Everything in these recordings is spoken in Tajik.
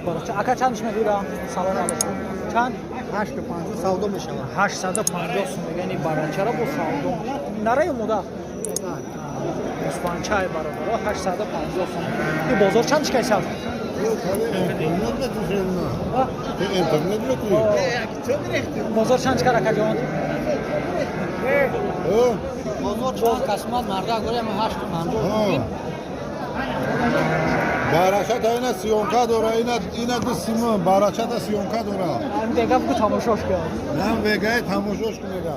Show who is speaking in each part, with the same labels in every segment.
Speaker 1: Барача ака, чандш мегӯра? Салом алейкум. Чанд?
Speaker 2: 850 савдо мешавад.
Speaker 1: 850 сум мега ини барачара, бо савдо нара ё мода? Гӯсфандчаи, бародаро, 850 сум. И бозор чанд шикайсад?
Speaker 3: Интернет метавонӣ?
Speaker 1: Бозор чанд шикар, акаҷон?
Speaker 2: Бозор чанд касмат мардак горем, 850.
Speaker 3: Барачата ина съёмка дора, ина ду сима, барачата съёмка дора.
Speaker 1: Дега бугу, тамошош кун.
Speaker 3: Нам вегай, тамошош кунега.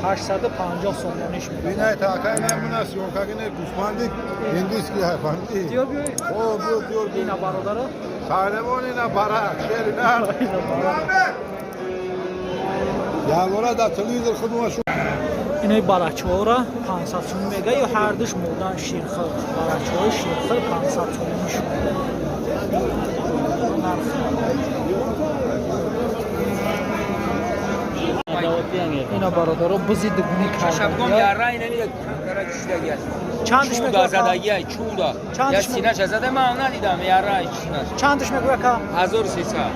Speaker 1: 850 сомониш мега.
Speaker 3: Ина така, ина муна съёмка кине, гӯсфанди индийский ҳай, фаҳмидӣ?
Speaker 1: Диёр биёй.
Speaker 3: О, биё, диёр.
Speaker 1: Ина, бародаро.
Speaker 3: Саревон, ина барак, шери нар. Ягона дар телевизор худума шу.
Speaker 1: Инои барачаҳора 500 сум мега, ё ҳардуш модан ширхӯр. Барачаҳои ширхӯр 500 сомониш нарх. Ина, бародаро, бузи дугунӣ
Speaker 4: Шабгом
Speaker 1: карда.
Speaker 4: яра ина мида.
Speaker 1: Чандш
Speaker 4: Чуда
Speaker 1: мегӯя?
Speaker 4: задагия чуда.
Speaker 1: Чанд
Speaker 4: Я синаш зада, ман надидам яра синаш.
Speaker 1: Чандш мегӯя, ка?
Speaker 4: 1300.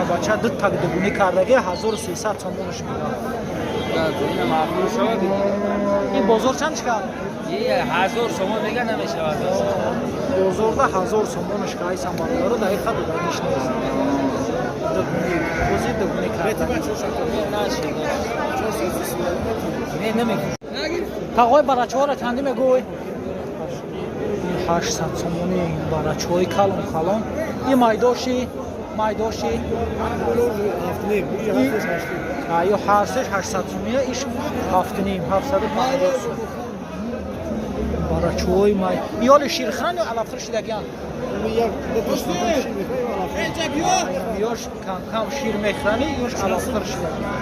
Speaker 1: Бача ду так дугунӣ кардаги, 1300 сомониш мега.
Speaker 4: Ина маъқул шавад.
Speaker 1: Ин бозор чандш кард?
Speaker 4: Е 1000 сомон мега, намешавад.
Speaker 1: Бозорда 1000 сомониш кайсан, бародаро, дар ин хат додагиш нест. Дугунӣ, бузи дугунӣ кардаги.
Speaker 4: Не, намекушад.
Speaker 1: Тағои, барачаҳоро чандӣ мегӯй? 800 сомонӣ барачаҳои калон калон. И майдоши, майдоши ё ҳарсеш 800 сомия, иш ҳафтним, 750 сом. Барачаҳои май ёли ширхӯран ё алафхӯр шидагиан? Ёш кам-кам шир мехӯрани, ёш алафхӯр шидагиан.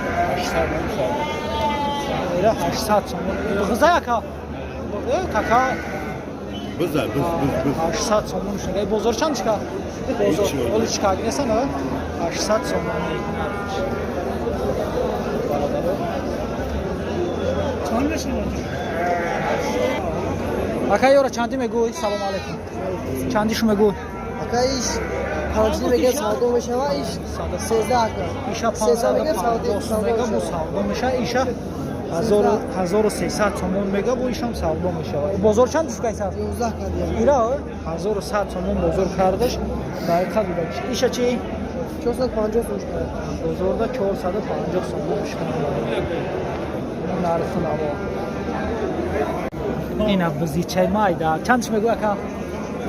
Speaker 1: Ира 800 сомон. Ғиза яка? Кака?
Speaker 3: Биза, биз, биз, биз.
Speaker 1: 800 сомон шуда. Бозор чанд шика? Бозор оли чика несан, 800 сомон нархш. Бародаро.
Speaker 2: Чанд мешавад?
Speaker 1: Ака, ёра чандӣ мегӯй? Салом алейкум. Чандӣ шу мегӯй?
Speaker 2: Ака, иш 5 мега, савдо мешавад, иш 13, ака.
Speaker 1: Иша
Speaker 2: 13 мега,
Speaker 1: 550 сом мега, бу савдо меша. Иша 1300 сомон мега, бу ишам савдо мешавад. Бозор чанд шукайсад?
Speaker 2: 11 кардия.
Speaker 1: Ира 1100 сомон бозор кардаш, дақиқа дудагиш. Иша чи?
Speaker 2: 450 сом шуд.
Speaker 1: Бозорда 450 сомон шукан. Нархи наво. Ина бизичаи майда. Чандш мегӯ, ака?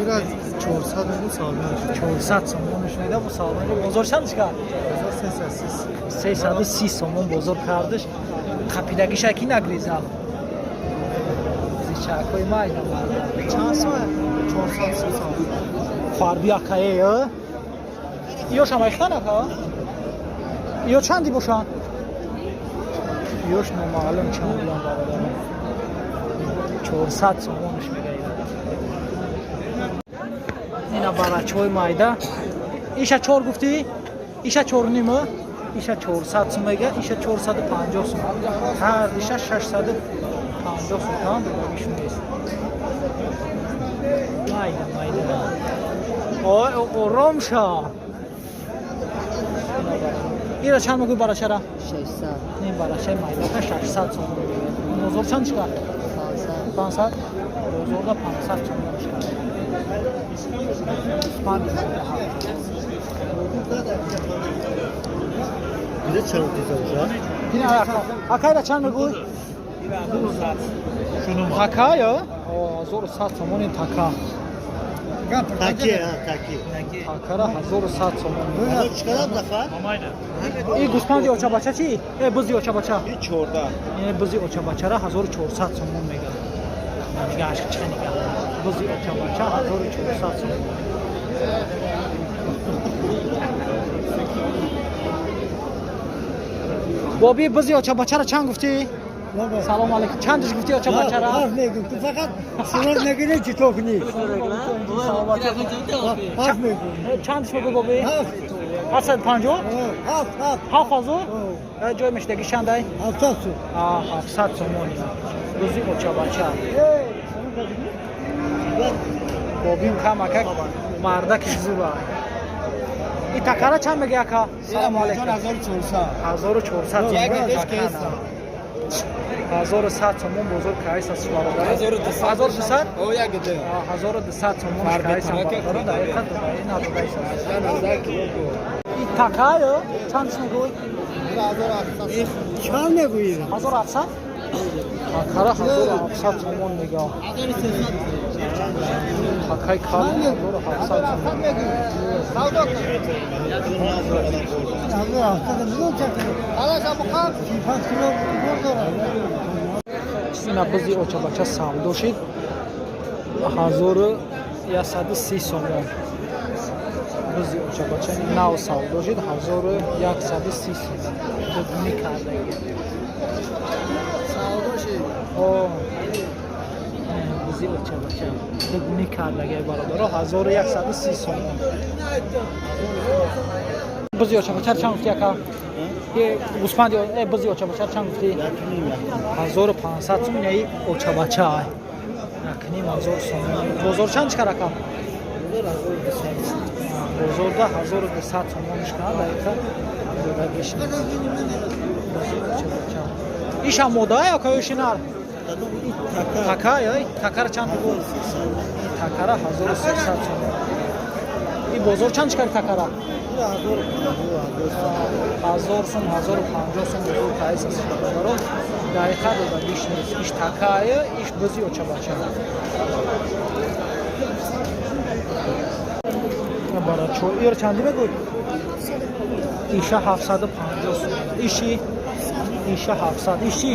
Speaker 2: Ира 400 мегу, савдо мешавад.
Speaker 1: 400 сомонш мега, бу савдо. Бозор чандш кард?
Speaker 2: 330.
Speaker 1: 330 сомон бозор кардаш. Қапидагиша ки нагреза. Бизичакҳои майда.
Speaker 2: Чанд сом? 400 сом.
Speaker 1: Фарби акае, ё? Ёшам айхтан, ака? Ё чанди бошанд? Ёш номаълум чандиам, бародарон. 400 сомонш мега. Ина барачаҳои майда. Иша чор гуфтӣ? Иша чорнима? Иша 400 сум мега, иша 450 сум. Ҳар иша 650 сум там додагиш нест. Майда, майда. Ой, ором ша. Ира чанд мегӯй, барачара?
Speaker 2: 600.
Speaker 1: Не, барачаи майдака 600 сом. Бозор чанд шикар?
Speaker 2: 500.
Speaker 1: 500? Бозорда 500 сомон шикар. Гӯсфанди майда.
Speaker 2: Биде чаро теза бошад?
Speaker 1: Ина ака, акайра чанд мегӯй? Така ё? 1100 сомон ин така.
Speaker 2: Таки, таки.
Speaker 1: Такара 1100 сомон.
Speaker 2: Чӣ қадар нафар?
Speaker 1: И гӯсфанди очабача чи? Э, бузи очабача.
Speaker 2: И 14.
Speaker 1: Ин бузи очабачара 1400 сомон мега. Нигаҳаш чӣ нигаҳ. Бузи очабача 1400 сомон. Боби, бузи очабачара чанд гуфтӣ? Салом алейкум. Чандиш гуфтӣ очабачара?
Speaker 2: Ҳарф мегӯм. Ту фақат сурат нагирӣ, чӣ то кунӣ? Ҳарф мегӯм.
Speaker 1: Чандиш мегӯ, боби?
Speaker 2: Ҳафт.
Speaker 1: 750?
Speaker 2: Ҳафт, ҳафт.
Speaker 1: 7000? Ҷой мешдаги чандай?
Speaker 2: 700 сум.
Speaker 1: 700 сомон. Бузи очабача. Обим камакак мардаки зура. И такара чанд меги, ака? Салому алейкум.
Speaker 2: 1400.
Speaker 1: 1400 сомон. 1100 сомон бозор кайса, бародар. 1200?
Speaker 2: О, як ду.
Speaker 1: 1200 сомон кайса, бародар. Дақиқа дубаи надодайса. И такаю чанд мегӯй?
Speaker 2: Чанд мегӯӣ?
Speaker 1: 1700? Такара 1700 сомон мега. Такай кал 1700 сомон. Ина бузи очабача савдо шид 1130 сомон. Бузи очабача нав савдо шид 1130 сомон. Дугуни кардаги. О, бузи очабача дугуни кардаги, бародаро, 1130 сомон. Бузи очабача чанд гуфти, ака? Гӯспанди бузи очабача чанд гуфти? 1500 сомон. Яи очабача 1500 сомон. Бозор чанд чикар, ака? Бозорда 1200 сомониш кана, дақиқа додагиш. Бузи очабача иша мода ё каёши нар? Така ё такара чанд буд? Такара 1300 сомон. И бозор чанд чикар такара? 1000 сом, 1050 сом бозор кайс аст, бародаро. Дақиқа додагиш нест. Иш такая, иш бузи очабача. Барачо ир чанди мегӯй? Иша 750 сом. Иши иша 700, иши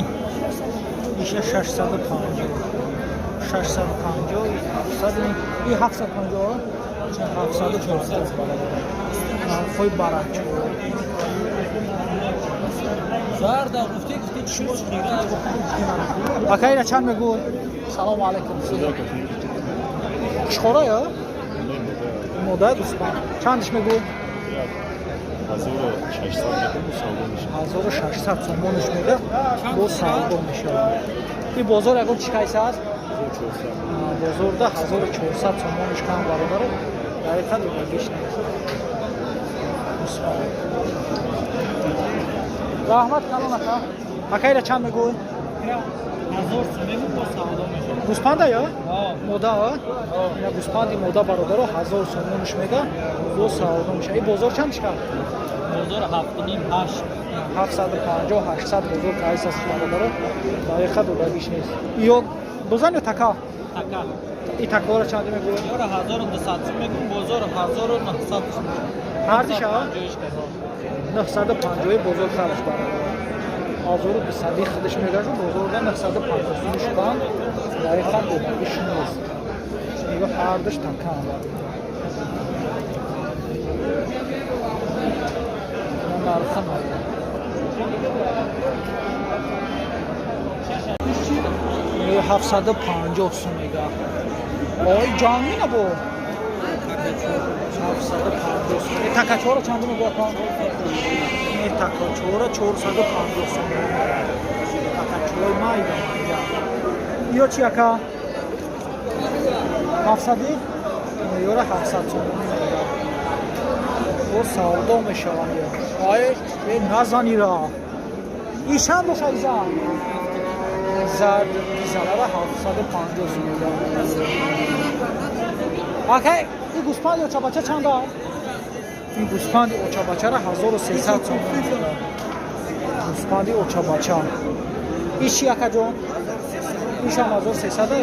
Speaker 1: иша 650. 650, 700, и 750, 750, бародаро. Нархҳои барачо.
Speaker 4: Зарда гуфти, гуфти чӯш хира.
Speaker 1: Ака, ира чанд мегӯй? Салому алайкум. Хушхора ё? Мода гӯспанд. Чандиш мегӯй? 1600 сомониш мега, бо савдо мешавад. И бозор ягон чӣ кайса аст? Бозорда 1400 сомониш кам, бародаро. Дақиқа додагиш нест. Раҳмат калон, ака. Ака, ира чанд мегӯй?
Speaker 4: 1000 сом мегӯ, бо савдо мешавад.
Speaker 1: Гӯспанда ё? Мода, ина гӯспанди мода, бародаро, 1000 сомониш мега, бо савдо мешавад. И бозор чанд чикар?
Speaker 4: Бозор 7,5, 8.
Speaker 1: 750, 800 бозор кайс аст, бародаро. Дақиқа додагиш нест. Ё бозан ё така?
Speaker 4: Така.
Speaker 1: И такора чанд мегӯй?
Speaker 4: Ёра 1200 сом мегӯ, бозор 1900 сом.
Speaker 1: Ҳардиша? 950 бозор хараш, бародаро. 1200 худаш мегашу, бозорда 950 сом шудан. Дақиқа додагиш нест. Мега ҳардиш такам. Нархи майда. 750 сом мега. Ой, ҷангӣ набо. 750 сом. Такачора чанд мега, ака? Не, такачора 450 сом. Такачои майда майда. Ё чи, ака? 700? Ёра 700 сом мега. Бо савдо мешаванд ё. Ай, назанира. И чанд боша иза? Зард гизалара 750 сом мега. Ака, и гӯспанди очабача чанд аст? Ин гӯспанди очабачара 1300 сом мега. Гӯспанди очабача. Иш чи, акаҷон? Ишам 1300 ё?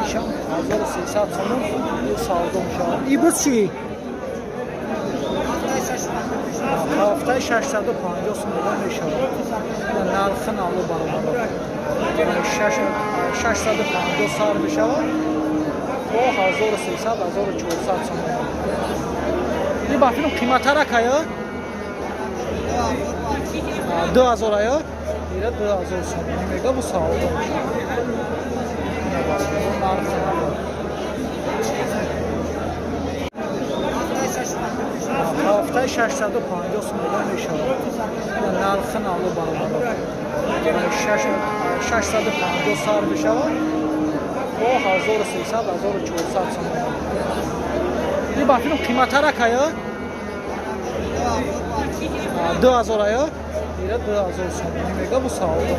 Speaker 1: Ишам 1300 сомон савдо мешавад. И буз чи? Ҳафтаи 650 сом дода мешавад. Нархи навло, баробаро. 650 сар мешавад то 1300, 1400 сом. И ба филм қиматтарак ё? 2000 ё? Ира 2000 сомонӣ мега, бу савдо мешавад. Нархи навло. Ҳафтаи 650 сом дода мешавад. Нархи навло, баробаро. 650 сар мешавад то 1300, 1400 сом. И ба филм қиматтаракая, 2000 ая, ира 2000 сомонӣ мега, бу савдо.